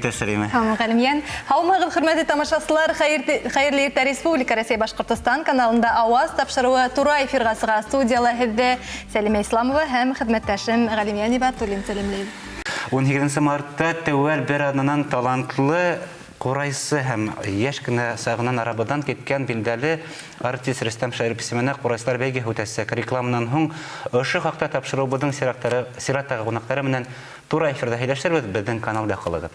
иртә, Сәлимә. Һаумы, Ғәлимйән. Һаумыһығыҙ, хөрмәтле тамашасылар. Хәйерле иртә Республика Рәсәй Башҡортостан каналында Ауаз тапшырыуы тура эфирға сыға. Студияла һеҙҙе Сәлимә Исламова һәм хеҙмәттәшем Ғәлимйән Ибатуллин сәләмләй. 18 мартта тәүәл бер аҙнанан талантлы ҡурайсы һәм йәш кенә сағынан арабадан киткән билдәле артист Рөстәм Шәрипов исеменә ҡурайсылар бәйгеһе үтәсәк. Рекламанан һуң ошо хаҡта тапшырыуыбыҙҙың сираттағы ҡунаҡтары менән тура эфирҙа һөйләшербеҙ, беҙҙең каналда ҡалығыҙ.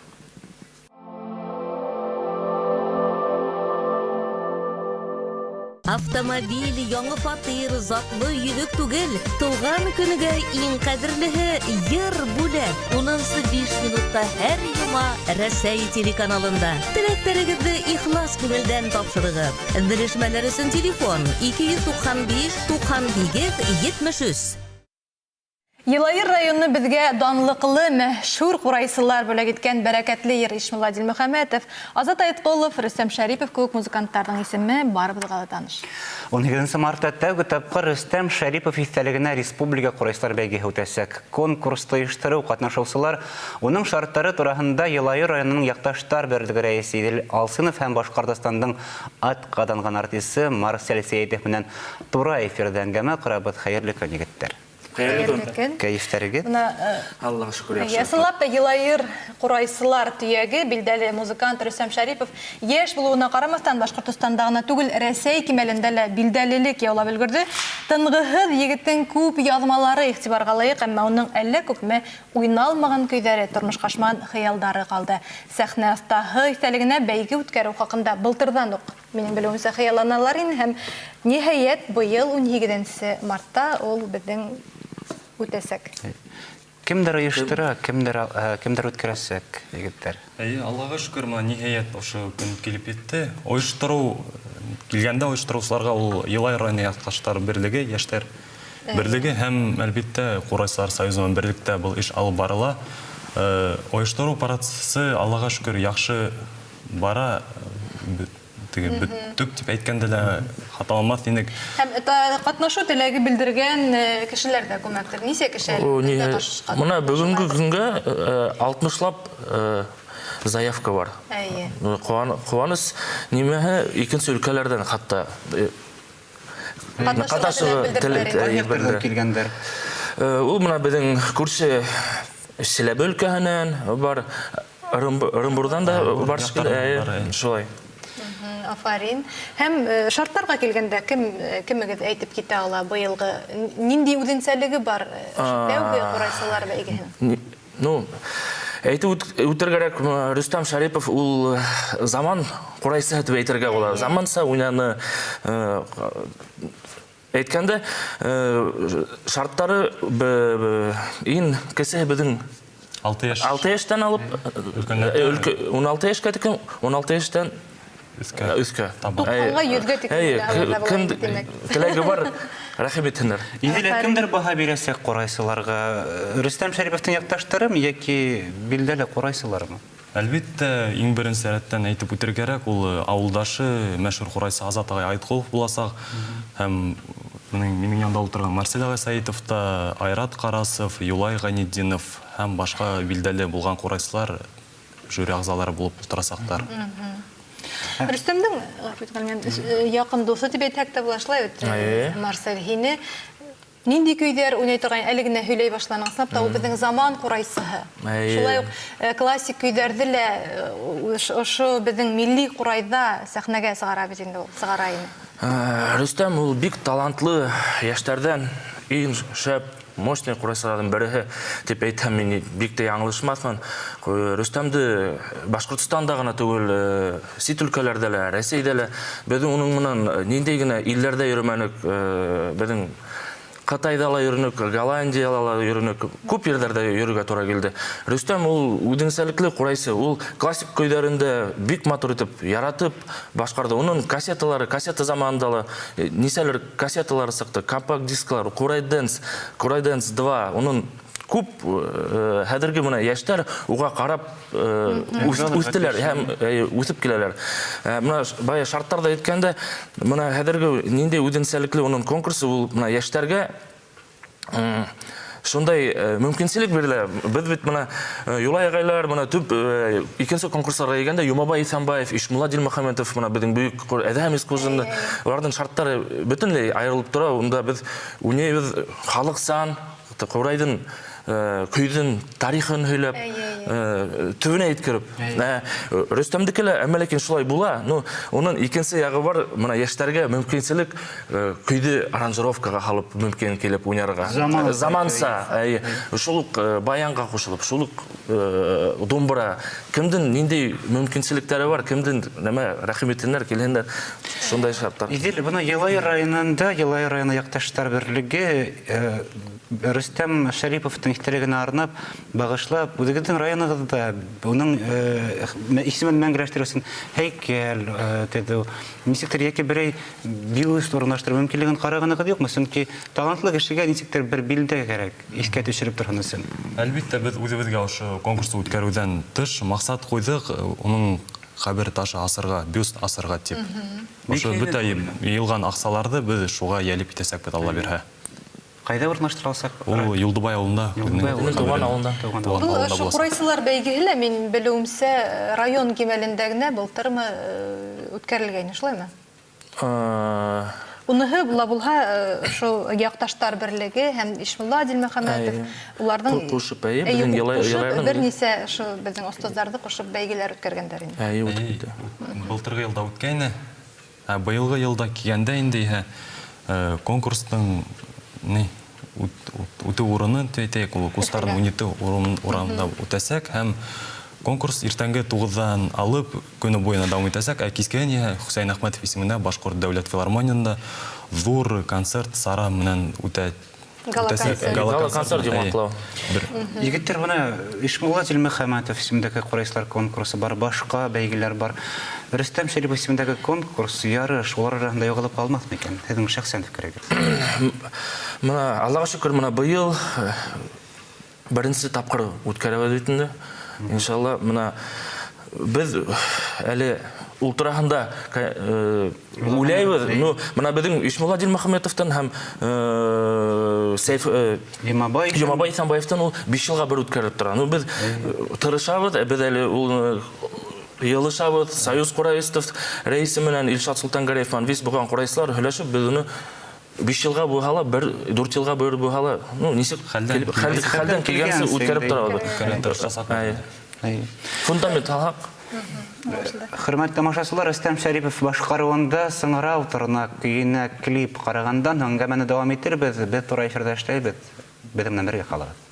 Автомобиль, яңы фатир, затлы йөҙөк түгел. Тыуған көнгә иң ҡәҙерлеһе йыр бүләк. 10-5 минутта һәр йома Рәсәй телеканалында. Теләктәрегеҙҙе ихлас күңелдән тапшырығыҙ. Белешмәләр өсөн телефон 295 98 73. Йылайыр районы беҙгә данлыҡлы мәшһүр ҡурайсылар бүләк иткән бәрәкәтле ер Ишмулла Дилмөхәмәтов, Азат Айтҡолов, Рөстәм Шәрипов кеүек музыканттарҙың исеме барыбыҙға ла таныш. 18 мартта тәүге тапҡыр Рөстәм Шәрипов иҫтәлегенә республика ҡурайсылар бәйгеһе үтәсәк. Конкурсты ойоштороу ҡатнашыусылар уның шарттары тураһында Йылайыр районының яҡташтар берлеге рәйесе Иҙел Алсынов һәм Башҡортостандың атҡаҙанған артисы Марсель Сәйетов менән тура эфирҙа әңгәмә ҡорабыҙ. Хәйерле көн, егеттәр. Хәйерле көн. Кәйефтәрегеҙ? Аллаға шөкөр, яҡшы. Ысынлап та Йылайыр ҡурайсылар төйәге билдәле музыкант Рөстәм Шәрипов йәш булыуына ҡарамаҫтан Башҡортостанда ғына түгел, Рәсәй кимәлендә лә билдәлелек яулап өлгөрҙө. Тынғыһыҙ егеттең күп яҙмалары иғтибарға лайыҡ, әммә уның әллә күпме уйналмаған көйҙәре, тормошҡа ашмаған хыялдары ҡалды. Сәхнә оҫтаһы иҫтәлегенә бәйге үткәреү хаҡында былтырҙан уҡ минең белеүемсә хыялланалар ине һәм ниһайәт быйыл 18 мартта ул беҙҙең үтәсәк. Кемдер ойоштора, кемдер үткәрәсәк, егеттәр? Эйе, Аллаға шөкөр, мына ниһайәт ошо көн килеп етте. Ойоштороу килгәндә ойоштороусыларға ул Йылайыр районы яҡташтар берлеге, йәштәр берлеге һәм әлбиттә Ҡурайсылар союзы менән берлектә был эш алып барыла. Ойоштороу процессы Аллаға шөкөр яҡшы бара. Теге бөттөк тип әйткәндә лә хаталанмаҫ инек. Һәм ҡатнашыу теләге белдергән кешеләр ҙә күмәктер. Нисә кеше әле Мына бөгөнгө көнгә 60-лап заявка бар. Эйе. Ҡыуаныс нимәһе икенсе өлкәләрҙән хатта ҡатнашыу теләге килгәндәр. Ул мына беҙҙең күрше Силәбе өлкәһенән бар, Ырымбурҙан да бар шикелле, шулай. Афарин. Һәм шарттарға килгәндә кемегеҙ әйтеп китә ала быйылғы ниндәй үҙенсәлеге бар тәүге ҡурайсылар бәйгеһенең? Ну, әйтеп үтергә кәрәк, Рөстәм Шәрипов ул заман ҡурайсыһы тип әйтергә була. Заманса уйнаны. Әйткәндә, шарттары иң кесеһе беҙҙең 6 йәш. 6 йәштән алып 16 йәшкә тиклем, 16 йәштән өҫкә. Туҡһанға, йөҙгә тиклем. Кем теләге бар, рәхим итһендәр. Иҙел, кемдер баһа бирәсәк ҡурайсыларға? Рөстәм Шәриповтың яҡташтарымы йәки билдәле ҡурайсылармы? Әлбиттә, иң беренсе рәттән әйтеп үтергә кәрәк, ул ауылдашы мәшһүр ҡурайсы Азат ағай Айтҡолов буласаҡ. Һәм минең янда ултырған Марсель ағай Сәйетов та, Айрат Ҡарасов, Юлай Ғәйнетдинов һәм башҡа билдәле булған ҡурайсылар жюри ағзалары булып ултырасаҡтар. Рөстәмдең, яҡын дуҫы тип әйтһәк тә була, шулай бит, Марсель, һине ниндәй көйҙәр уйнай торған әле генә һөйләй башланың. Ысынлап та ул беҙҙең заман ҡурайсыһы. Шулай уҡ классик көйҙәрҙе лә ошо беҙҙең милли ҡурайҙа сәхнәгә сығара бит инде ул, сығара ине. Рөстәм ул бик талантлы йәштәрҙән иң шәп, мощный ҡурайсыларҙың береһе тип әйтһәм, мин бик тә яңылышмаҫмын. Рөстәмде Башҡортостанда ғына түгел, сит өлкәләрҙә лә, Рәсәйҙә лә, беҙ уның менән ниндәй генә илдәрҙә йөрөмәнек, беҙҙең Ҡытайҙа ла йөрөнөк, Голландияла ла йөрөнөк, күп ерҙәрҙә йөрөргә тура килде. Рөстәм ул үҙенсәлекле ҡурайсы, ул классик көйҙәрен бик матур итеп яратып башҡарҙы. Уның кассеталары, кассета заманында ла нисәлер кассеталары сыҡты, компакт дисклар, Ҡурай Дэнс, Ҡурай Дэнс 2, уның күп хәҙерге мына йәштәр уға ҡарап үҫтеләр һәм үҫеп киләләр. Мына бая шарттарҙа әйткәндә, мына хәҙерге ниндәй үҙенсәлекле уның конкурсы, ул мына йәштәргә Шундай мөмкинселек бирелә. Беҙ бит мына Юлай ағайлар, мына төп икенсе конкурстарға килгәндә Юмабай Иҫәнбаев, Ишмулла Дилмөхәмәтов, мына беҙҙең бөйөк Әҙһәм Искужин, уларҙың шарттары бөтөнләй айырылып тора. Унда беҙ уйнайбыҙ халыҡсан, ҡурайҙың көйҙөң тарихын һөйләп, төбөнә еткереп. Рөстәмдеке лә әммә ләкин шулай була. Ну, уның икенсе яғы бар, мына йәштәргә мөмкинселек көйҙө аранжировкаға һалып мөмкин килеп уйнарға. Заманса, шул уҡ баянға ҡушылып, шул уҡ думбыра. Кемдең ниндәй мөмкинселектәре бар, кемдең нәмә рәхим итһендәр, килһендәр, шундай шарттар. Иҙел, бына Йылайыр районында, Йылайыр районы яҡташтар берлеге Рөстәм Шәриповтың иҫтәлегенә арнап, бағышлап, үҙегеҙҙең районығыҙҙа уның исемен мәңгеләштереү өсөн һәйкәл төҙөү, нисектер йәки берәй бюст урынлаштырыу мөмкинлеген ҡарағанығыҙ юҡмы? Сөнки талантлы кешегә нисектер бер билдә кәрәк, иҫкә төшөрөп торһон өсөн. Әлбиттә, беҙ үҙебеҙгә ошо конкурсты үткәреүҙән тыш маҡсат ҡуйҙыҡ, уның ҡәбер ташы асырға, бюст асырға тип. Ошо бөтә йыйылған аҡсаларҙы беҙ шуға йәлеп итәсәкбеҙ, Алла бирһә. Ҡайҙа урынлаштыралсаҡ? Ул Юлдыбай ауылында. Тыуған ауылында. Был ошо ҡурайсылар бәйгеһе лә, мин белеүемсә, район кимәлендә генә былтырмы үткәрелгәйне, шулаймы? Уныһы була булһа, ошо яҡташтар берлеге һәм Ишмулла Дилмөхәмәтов, уларҙың ҡушып, беҙҙең бер нисә ошо беҙҙең остаздарҙы ҡушып бәйгеләр үткәргәндәр инде. Эйе, үтте. Былтырғы йылда үткәйне. Ә быйылғы йылда килгәндә инде иһә конкурстың ни үтеү урыны тип әйтәйек, ул курстарҙың 12 урамында үтәсәк һәм конкурс иртәнге 9-дан алып көнө буйына дауам итәсәк. Ә кискеһен иһә Хөсәйен Әхмәтов исемендә Башҡорт дәүләт филармонияһында ҙур концерт сара менән үтә. Гала-концерт йомғаҡлау. Егеттәр, бына Ишмулла Дилмөхәмәтов исемендәге ҡурайсылар конкурсы бар, башҡа бәйгеләр бар. Рөстәм Шәрипов исемендәге конкурс, ярыш, улар араһында юғалып ҡалмаҫ микән? Һеҙҙең шәхсән фекерегеҙ? Мына Аллаға шөкөр, мына быйыл беренсе тапҡыр үткәрәбеҙ бит инде. Иншалла, мына беҙ әле ул тураһында уйлайбыҙ. Ну, мына беҙҙең Ишмулла Дилмөхәмәтовтан һәм Йомабай Иҫәнбаевтан ул 5 йылға бер үткәрелеп тора. Ну, беҙ тырышабыҙ, беҙ әле ул йылышабыҙ, Союз ҡурайыстов рәйесе менән Илшат Солтангареев менән вис булған ҡурайсылар һөйләшеп, беҙ уны 5 йылға булһа ла, 4 йылға бер булһа ла, ну, нисек хәлдән килгәнсә үткәреп торабыҙ. Фундамент һалһаҡ. Хөрмәтле тамашасылар, Рөстәм Шәрипов башҡарыуында Сыңрау торна көйөнә клип ҡарағандан һуң әңгәмәне дауам итербеҙ. Беҙ тура эфирҙа эшләйбеҙ. Беҙҙең менән бергә ҡалығыҙ.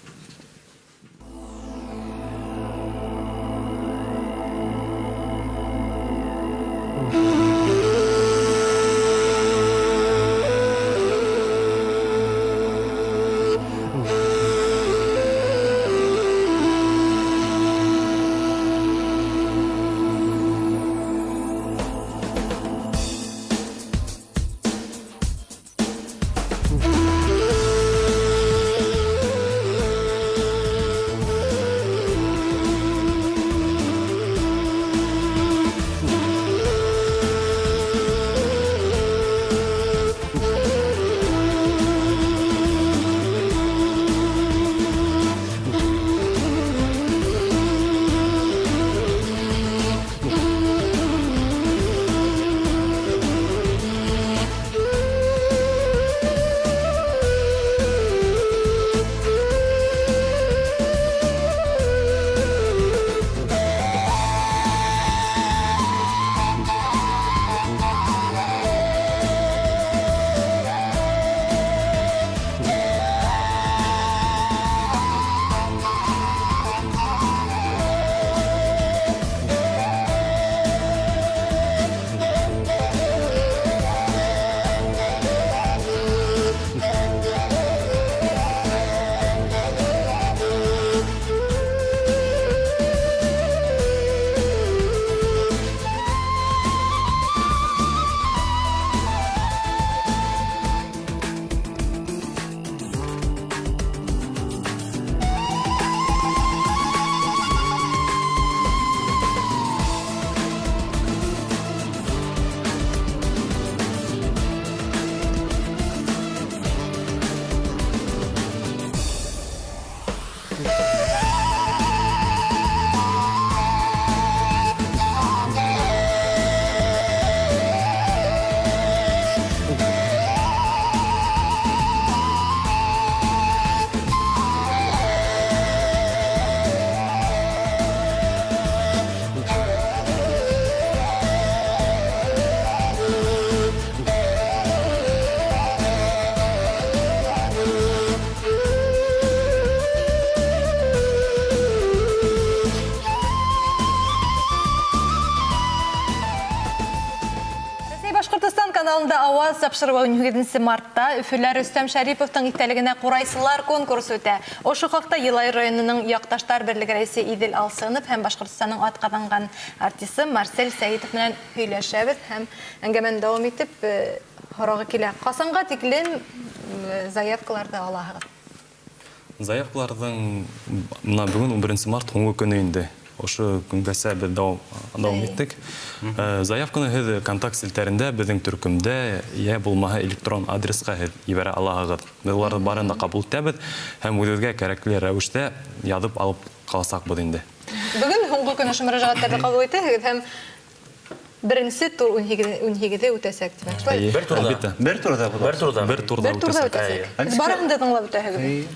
Ауаз тапшырыуы 18 мартта Өфөлә Рөстәм Шәриповтың иҫтәлегенә ҡурайсылар конкурсы үтә. Ошо хаҡта Йылайыр районының Яҡташтар берлеге рәйесе Иҙел Алсынов һәм Башҡортостаның атҡаҙанған артисы Марсель Сәйитов менән һөйләшәбеҙ һәм әңгәмәне дауам итеп һорағы килә. Ҡасанға тиклем заявкаларҙы алаһығыҙ? Заявкаларҙың мына бөгөн 11 март һуңғы көнө инде. Ошо көнгәсә беҙ дауам иттек. Заявканы һеҙ контакт селтәрендә, беҙҙең төркөмдә, йә булмаһа электрон адресҡа һеҙ ебәрә алаһығыҙ. Беҙ уларҙы барын да ҡабул итәбеҙ һәм үҙебеҙгә кәрәкле рәүештә яҙып алып ҡаласаҡбыҙ инде. Бөгөн һуңғы көн ошо мөрәжәғәттәрҙе ҡабул итәһегеҙ һәм беренсе тур 18-е үтәсәк, тимәк. Шулай? Бер турҙа. Бер турҙа була. Бер турҙа. Бер турҙа Бер турҙа үтәсәк. үтәсәк. Барыһын да тыңлап үтәһегеҙ.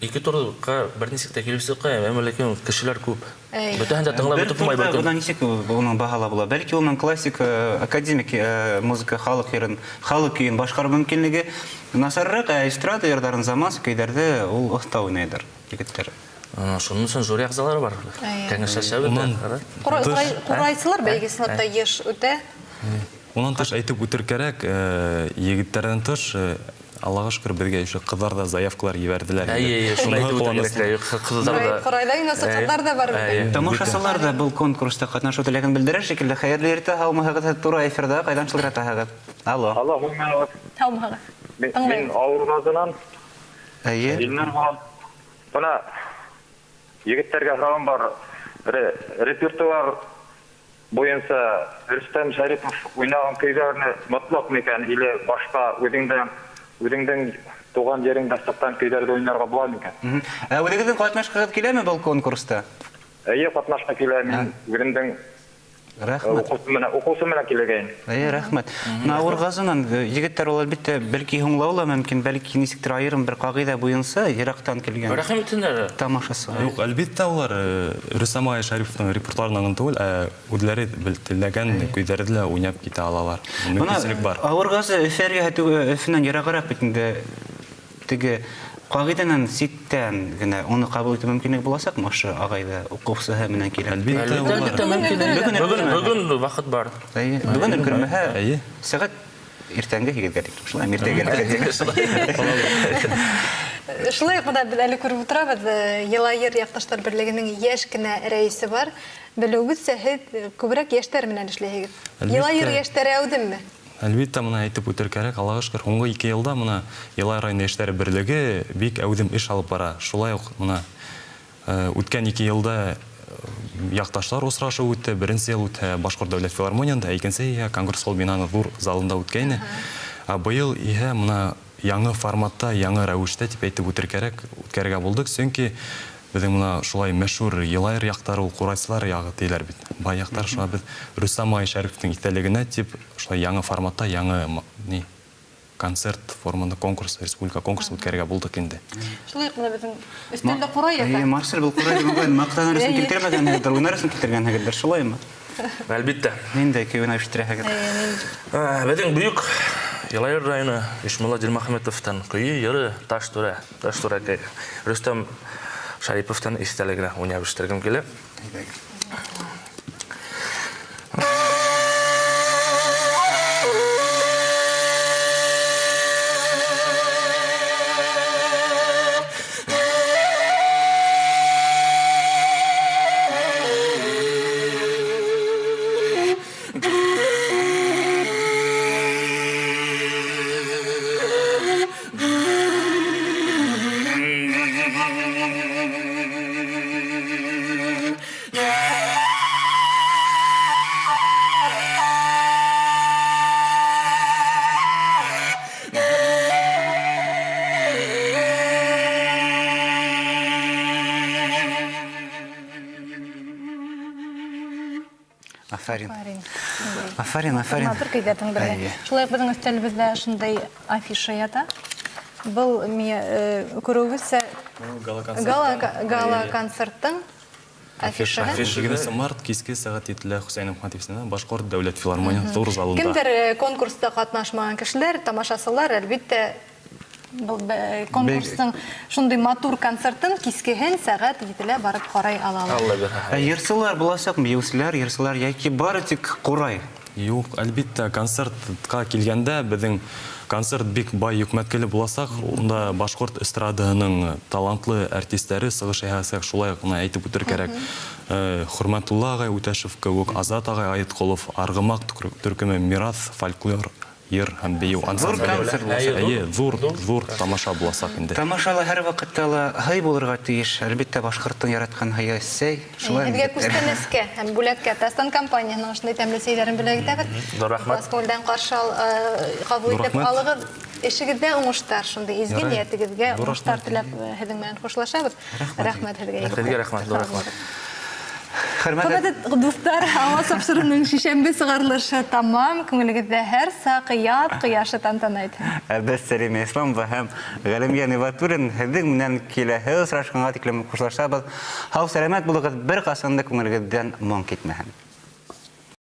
Ике турға бер нисек тә килеп сыҡҡан, әммә ләкин кешеләр күп. Бөтәһен дә тыңлап бөтөп булмай бер көн. Бына нисек уның баһала була? Бәлки уның классик академик музыка халыҡ йырын, халыҡ көйөн башҡарыу мөмкинлеге насарыраҡ, ә эстрада йырҙарын заманса көйҙәрҙе ул оҫта уйнайҙыр, егеттәр. Шуның өсөн жюри ағзалары бар. Кәңәшләшәбеҙ дә. Ҡурайсылар бәйгесе лә йыш үтә. Унан тыш әйтеп үтер кәрәк, егеттәрҙән тыш, Аллаға шөкөр, беҙгә еще ҡыҙҙар ҙа заявкалар ебәрҙеләр. Әйе, шуны әйтеп үтергә кәрәк. Ҡыҙҙар ҙа. Ҡурайҙа уйнаусы ҡыҙҙар ҙа бар бит. Тамашасылар ҙа был конкурста ҡатнашыу теләген белдерә шикелле. Хәйерле иртә, һаумыһығыҙ, һеҙ тура эфирҙа, ҡайҙан шылтыратаһығыҙ? Алло. Алло, һаумыһығыҙ. Һаумыһығыҙ. Мин Ауырғазынан. Әйе. Илнур булам. Бына егеттәргә һорауым бар. Репертуар буйынса Рөстәм Шәрипов уйнаған көйҙәрне мотлаҡ микән или башҡа үҙеңдең туған ереңдә сыҡҡан көйҙәрҙе уйнарға була микән? Ә үҙегеҙҙең ҡатнашҡығыҙ киләме был конкурста? Эйе, ҡатнашҡы килә. Мин үҙемдең Рәхмәт. Уҡыусы менән килгәйнем. Эйе, рәхмәт. Мына Ауырғазынан егеттәр ул әлбиттә бәлки һуңлау ла мөмкин, бәлки нисектер айырым бер ҡағиҙә буйынса йыраҡтан килгән. Рәхим итһендәр. Тамашасы. Юҡ, әлбиттә улар Рөстәм ағай Шәриповтың репертуарынан түгел, ә үҙләре теләгән көйҙәрҙе лә уйнап китә алалар. Мөмкинселек бар. Ауырғазы Өфө Өфөнән йырағыраҡ бит инде, теге ҡағиҙәнән ситтән генә уны ҡабул итеү мөмкинлеге буласаҡмы ошо ағайҙы уҡыусыһы менән килә? Әлбиттә, улар. Әлбиттә, мөмкин. Бөгөн ваҡыт бар. Эйе, бөгөн өлгөрмәһә, Эйе. сәғәт иртәнге һигеҙгә тиклем. Шулай, иртәгә. Шулай уҡ бына беҙ әле күреп ултырабыҙ, Йылайыр яҡташтар берлегенең йәш кенә рәйесе бар. Белеүебеҙсә, һеҙ күберәк йәштәр менән эшләйһегеҙ. Әлбиттә. Йылайыр йәштәре әүҙемме? Әлбиттә, мына әйтеп үтер кәрәк, Аллаға шөкөр, һуңғы 2 йылда мына Йылайыр районы йәштәре берлеге бик әүҙем эш алып бара. Шулай уҡ мына үткән 2 йылда яҡташтар осрашыуы үтте. Беренсе йыл үтһә Башҡорт дәүләт филармонияһында, икенсе иһә Конгресс холл бинаһының ҙур залында үткәйне. Ә быйыл иһә мына яңы форматта, яңы рәүештә тип әйтеп үтер кәрәк, үткәрергә булдыҡ, сөнки беҙҙең мына шулай мәшһүр Йылайыр яҡтары ул ҡурайсылар яғы тиеләр бит. Бай яҡтар шуға беҙ Рөстәм ағай Шәриповтың иҫтәлегенә тип шулай яңы форматта, яңы концерт формында конкурс, республика конкурсы үткәрергә булдыҡ инде. Шулай уҡ мына беҙҙең өҫтәлдә ҡурай ята. Эйе, Марсель, был ҡурай бөгөн маҡтаныр өсөн килтермәгәнһегеҙҙер, уйнар өсөн килтергәнһегеҙҙер, шулаймы? Әлбиттә. Ниндәй көй уйнап ишеттерәһегеҙ? Эйе, ниндәй? Беҙҙең бөйөк Йылайыр районы Ишмулла Дилмөхәмәтовтан көйө, йыры Таш түрә, Таш түрә көйө. Рөстәм Шәриповтан иҫтәлегенә уйнап ишеттергем килә. Афарин. Афарин. Афарин, афарин. Матур көйҙәрҙең береһе. Әйе. Шулай уҡ беҙҙең өҫтәлебеҙҙә шундай афиша ята. Был күреүебеҙсә, Был гала-концерт. гала-концерттың афишаһы. Афиша. 8 март киске сәғәт 7-лә Хөсәйен Әхмәтов исеменә Башҡорт дәүләт филармонияһының ҙур залында. Кемдер конкурста ҡатнашмаған кешеләр, тамашасылар, әлбиттә, был конкурстың шундай матур концертын кискеһен сәғәт 7-лә барып ҡарай алалар. Алла бирһә. Ә йырсылар буласаҡмы? Бейеүселәр, йырсылар йәки бары тик ҡурай Юҡ, әлбиттә, концертҡа килгәндә беҙҙең концерт бик бай йөкмәткеле буласаҡ. Унда башҡорт эстрадаһының талантлы артистәре сығыш яһаясаҡ, шулай ғына әйтеп үтер кәрәк. Хөрмәтулла ағай Үтәшев кеүек, Азат ағай Айытҡолов, Арғымаҡ төркөмө, Мираҫ фольклор йыр һәм бейеү ансамбле. Концерт буласаҡ. Эйе, ҙур тамаша буласаҡ инде. Тамашала һәр ваҡытта ла һый булырға тейеш. Әлбиттә, башҡорттоң яратҡан һыйы сәй. Шулай Һеҙгә күстәнәскә һәм бүләккә Тастан компанияһының ошондай тәмле сәйҙәрен бүләк итәбеҙ. Ҙур рәхмәт. Күңелдән ҡаршы ҡабул итеп алығыҙ. Эшегеҙҙә уңыштар, шундай изге ниәтегеҙгә уңыштар теләп һеҙҙең менән хушлашабыҙ. Рәхмәт һеҙгә. Һеҙгә рәхмәт, ҙур рәхмәт. Хөрмәтле дуҫтар, Ауаз тапшырыуының шишәмбе сығарылышы тамам. Күңелегеҙҙә һәр саҡ яҙ ҡояшы тантана итһен. Беҙ Сәлимә Исламова һәм Ғәлимйән Ибатуллин һеҙҙең менән киләһе осрашҡанға тиклем хушлашабыҙ. Һау сәләмәт булығыҙ, бер ҡасан да күңелегеҙҙән моң китмәһен.